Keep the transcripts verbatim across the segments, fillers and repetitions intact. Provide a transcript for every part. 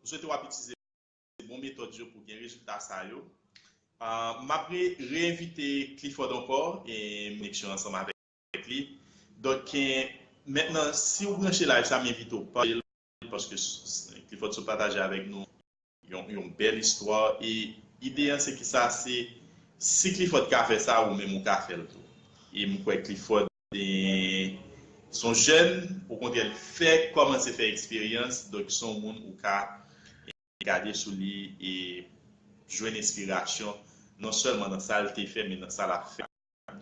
swete w ap itilize bon metòd yo pou gen rezilta sa yo. Ah, m ap re-, reinvite Clifford ankò, e koneksyon ansanm avèk li. Donk, eh, mentnan, si w branche live sa, m envite w pataje l, paske s-, s-, Clifford sot pataje avèk nou yon, yon bèl istwa. E ide an, se ki sa, se si Clifford ka fè sa, ou menm ou ka fè l tou. E m kwè Clifford, eh, se yon jèn, okontrè, li fè, kòmanse fè eksperyans, donk se yon moun ou ka gade sou li e jwenn enspirasyon, non sèlman nan sa l te fè, men nan sa l ap fè.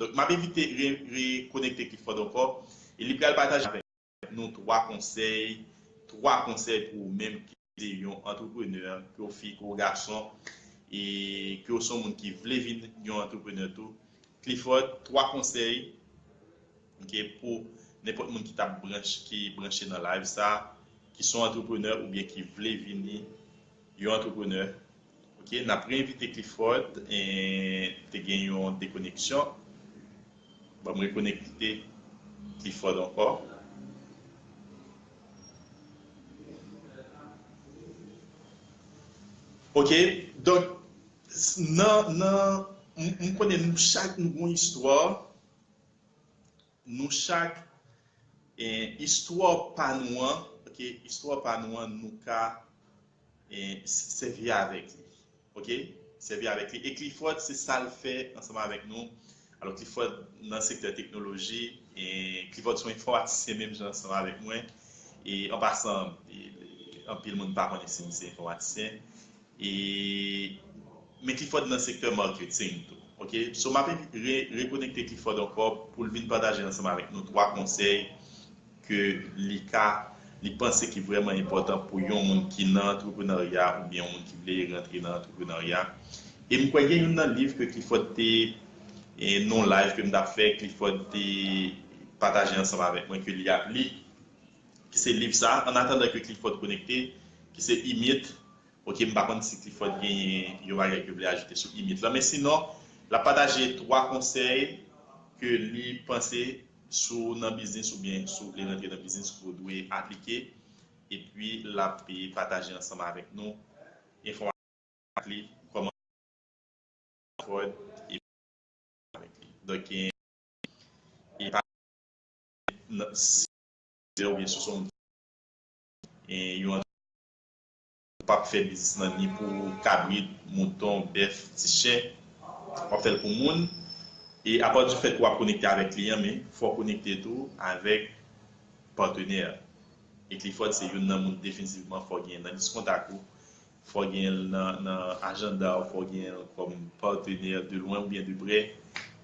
Donk, m ap envite re-, rekonekte Clifford ankò, e li pral pataje avèk nou twa konsèy, twa konsèy pou ou menm ki se yon antreprenè, ke w fi, ke w gason, e ke w se yon moun ki vle vin yon antreprenè tou. Clifford, twa konsèy, ok, pou nenpòt moun ki t ap branch-, ki branche nan live sa, ki se yon antreprenè oubyen ki vle vini yon antreprenè. Ok, n ap reinvite Clifford, e te gen yon dekoneksyon. Ban m rekonekte Clifford ankò. Ok, donk, s-, nan, nan, m, m konnen nou chak nou gon istwa, nou chak, eh, istwa pa nou an, ok, istwa pa nou an, nou ka, eh, s-, sèvi avèk li, ok, sèvi avèk li. E Clifford, se sa l fè ansanm avèk nou. Alò, Clifford nan sektè teknoloji, e Clifford se yon enfòmatisyen menm jan ansanm avèk mwen. E an pasan, e, anpil moun pa konnen si m se enfòmatisyen. E, men Clifford nan sektè marketing tou. Ok? So, m ap re-, rekonekte Clifford ankò pou l vin pataje ansanm avèk nou twa konsèy ke li ka, li panse ki vrèman enpòtan pou yon moun ki nan antreprenarya oubyen yon moun ki vle rantre nan antreprenarya. E m kwè gen youn nan liv ke Clifford te, e, nan live ke m t ap fè, Clifford te pataje ansanm avèk mwen ke li ap li, ki se liv sa, An atandan ke Clifford konekte, ki se Imit. Ok, m pa konn si Clifford genyen yon bagay ke l vle ajoute sou Imit lan, men sinon, l ap pataje twa konsèy ke li panse si w nan biznis oubyen si w vle rantre nan biznis, ke w dwe aplike, epi l ap, e, pataje ansanm avèk nou enfòmasyon li, kòman Clifford e avèk li. Donk, e, e pa nan, si, oubyen si w se yon, e, yon, ou p ap fè biznis lan ni pou kabrit, mouton, bèf, ti chen, w ap fè l pou moun. E apa di fèt ke w ap konekte avèk kliyan, men fò w konekte tou avèk patenè. E Clifford se youn nan moun definitivman fò w gen nan lis kontak ou, fò w gen l nan, nan ajanda w, fò w gen l kòm patenè de lwen oubyen de prè,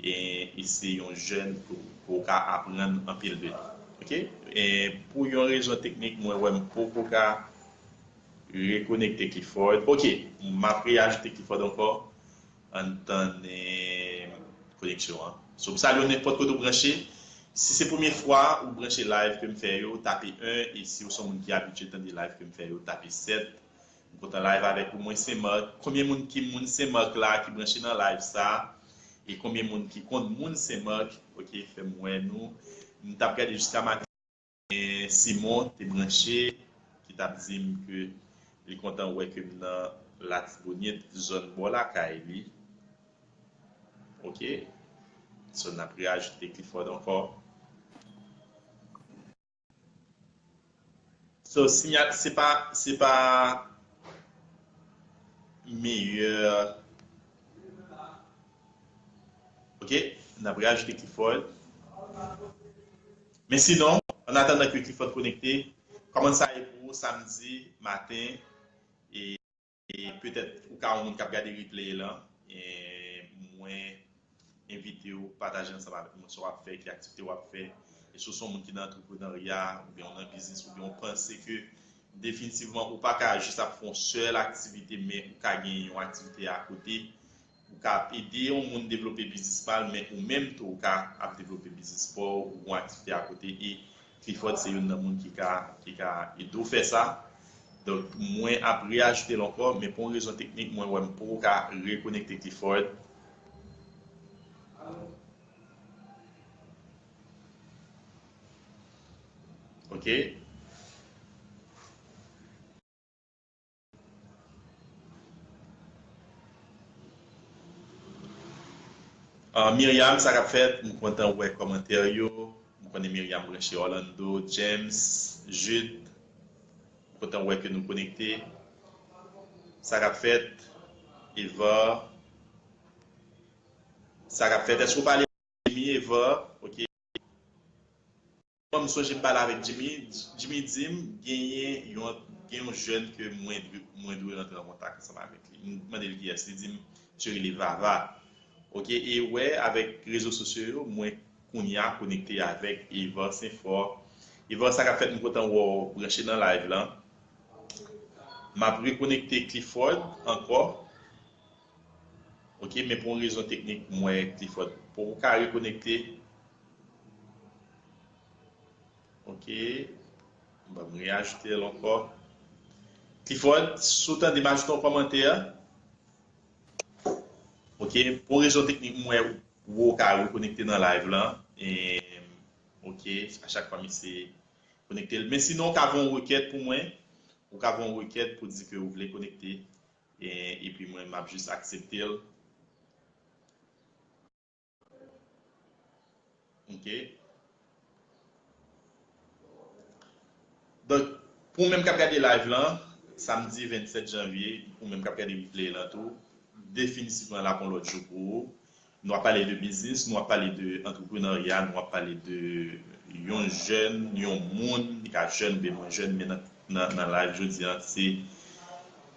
e, e se yon jèn ke, ke w ka aprann anpil de li. Ok? E pou yon rezon teknik, mwen wè m poko ka rekonekte Clifford. Ok, m ap reajoute Clifford ankò. Ann tann, e, koneksyon an. So, m salye w nenpòt kote w branche. Si se premye fwa ou branche live ke m fè yo, tape en, e si w se yon moun ki abitye tande live ke m fè yo, tape sèt. M kontan live avèk ou. Mwen se Marc. Konbyen moun ki moun Sen Mak la ki branche nan live sa? E konbyen moun ki konn moun Sen Mak? Ok, fè m wè nou. M t ap gade jiska maten, Simon te branche, ki t ap di m ke li kontan wè ke m nan Latibonit, zòn bò lakay li. Ok. So, n ap reajoute Clifford ankò. So, sinyal, se pa, se pa meyè. Ok, n ap reajoute Clifford. Men sinon, an atandan ke Clifford konekte, kòman sa ye pou ou samdi maten? E E petèt ou ka yon moun k ap gade replay lan. E mwen envite w pataje ansanm avèk mwen sa w ap fè, ki aktivite w ap fè. E si w se yon moun ki nan antreprenarya, oubyen w nan biznis, oubyen w panse ke definitivman ou pa ka jis ap fè yon sèl aktivite, men ou ka gen yon aktivite akote. Ou ka ap ede yon moun devlope biznis pa l, men ou menm tou ou ka ap devlope biznis pa w, ou gon aktivite akote, e Clifford se youn nan moun ki ka, ki ka ede w fè sa. Donk, mwen ap reajoute l ankò, men pou yon rezon teknik, mwen wè m poko ka rekonekte Clifford. Ok. Ah, Myriam, sa k ap fèt? M kontan wè kòmantè yo. M konnen Myriam branche, Orlando, James, Jude. M kontan wè ke nou konekte. Sa k ap fèt? Eva. Sa k ap fèt? Èske w pale Jimmy, Eva? Ok. Mwen, m sonje m pale avèk Jimmy. Jimmy di m genyen yon, gen yon jèn ke mwen dwe, mwen dwe rantre an kontak ansanm avèk li. M mande l kiyès. Li di m, misye rele Vava. Ok, e wè, avèk rezo sosyo yo, mwen kounye a konekte avèk Evan Senfò. Evan, sa k ap fèt? M kontan wè w branche nan live lan. M ap rekonekte Clifford ankò. Ok, men pou yon rezon teknik, m wè Clifford poko ka rekonekte. Ok, ban m reajoute l ankò. Clifford, si w tande m, ajoute yon kòmantè. Ok, pou yon rezon teknik, m wè ou ka rekonekte nan live lan. E, ok, a chak fwa m eseye konekte l. Men sinon, ou ka voye yon rekèt pou mwen. Ou ka voye yon rekèt pou di ke ou vle konekte. E, epi mwen, m ap jis aksepte l. Ok. Donk, pou ou menm k ap gade live lan, samdi vennsèt janvye, ou menm k ap gade replay lan tou, definitivman l ap yon lòt jou pou ou. Nou ap pale de biznis, nou ap pale de antreprenarya, nou ap pale de yon jèn, yon moun, li ka jèn oubyen mwens jèn, men nan, nan, nan live jodi a, se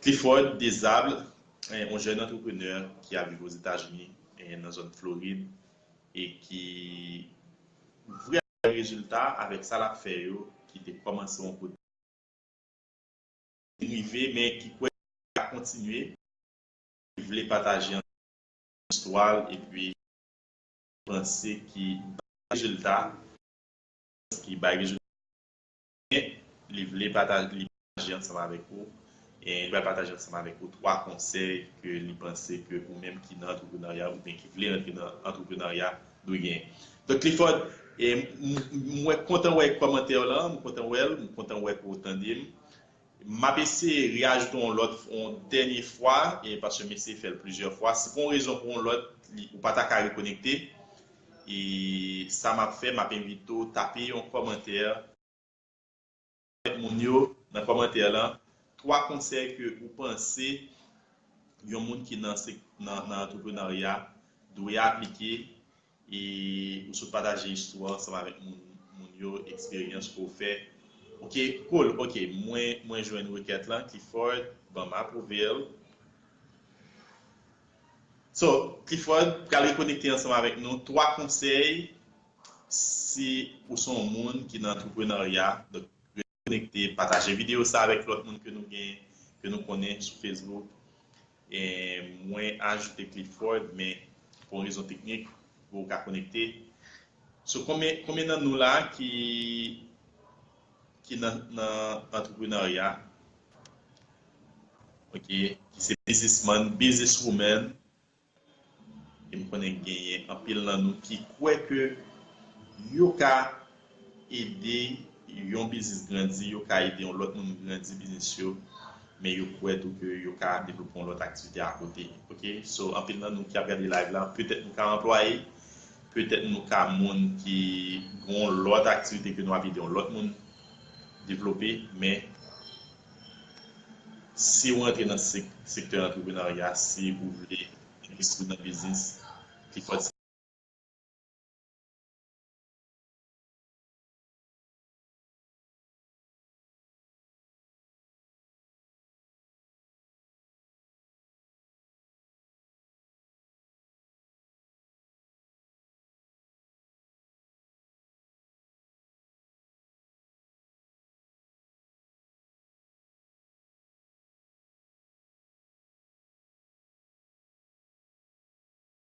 Clifford Desables, eh, yon jèn antreprenè ki ap viv Ozetazini, eh, nan zòn Florid, e ki vrèman gen rezilta avèk sa l ap fè yo, ki te kòmanse yon kote rive, men ki kwè l ka kontinye, ki vle pataje istwa l, epi panse ki bay rezilta, ki bay rezilta, men li vle pataje, li pataje ansanm avèk ou, e li pral pataje ansanm avèk ou twa konsèy ke li panse ke ou menm ki nan antreprenarya oubyen ki vle rantre nan antreprenarya dwe genyen. Donk, Clifford, e, m, m, mwen kontan wè kòmantè w lan, m kontan wè l, m kontan wè ke w tande m. M ap eseye reajoute yon lòt, yon dènye fwa, e paske m eseye fè l plizyè fwa. Si pou yon rezon pou yon lòt, li, ou pa ta ka rekonekte, e sa m ap fè, m ap envite w tape yon kòmantè avèk moun yo nan kòmantè lan, twa konsèy ke ou panse yon moun ki nan sek-, nan, nan antreprenarya dwe aplike, e ou sot pataje istwa ansanm avèk moun, moun yo, eksperyans ke w fè. Ok, cool. Ok, mwen, mwen jwenn rekèt lan, Clifford, ban m apwouve l. So, Clifford pral rekonekte ansanm avèk nou. Twa konsèy si ou se yon moun ki nan antreprenarya. Donk, rekonekte, pataje videyo sa avèk lòt moun ke nou gen, ke nou konnen sou Facebook. E mwen ajoute Clifford, men pou yon rezon teknik, pou w ka konekte. So, konbyen, konbyen nan nou la ki, ki nan, nan antreprenarya? Ok, ki se biznismann, bizniswoumann. E m konnen genyen anpil nan nou ki kwè ke yo ka ede yon biznis grandi, yo ka ede yon lòt moun grandi biznis yo, men yo kwè tou ke yo ka devlope yon lòt aktivite akote. Ok? So, anpil nan nou ki ap gade live la, petèt nou ka anplwaye, petèt nou ka moun ki gen yon lòt aktivite ke nou ap ede yon lòt moun devlope, men si w rantre nan sek-, sektè antreprenarya, si ou vle envesti nan biznis, Clifford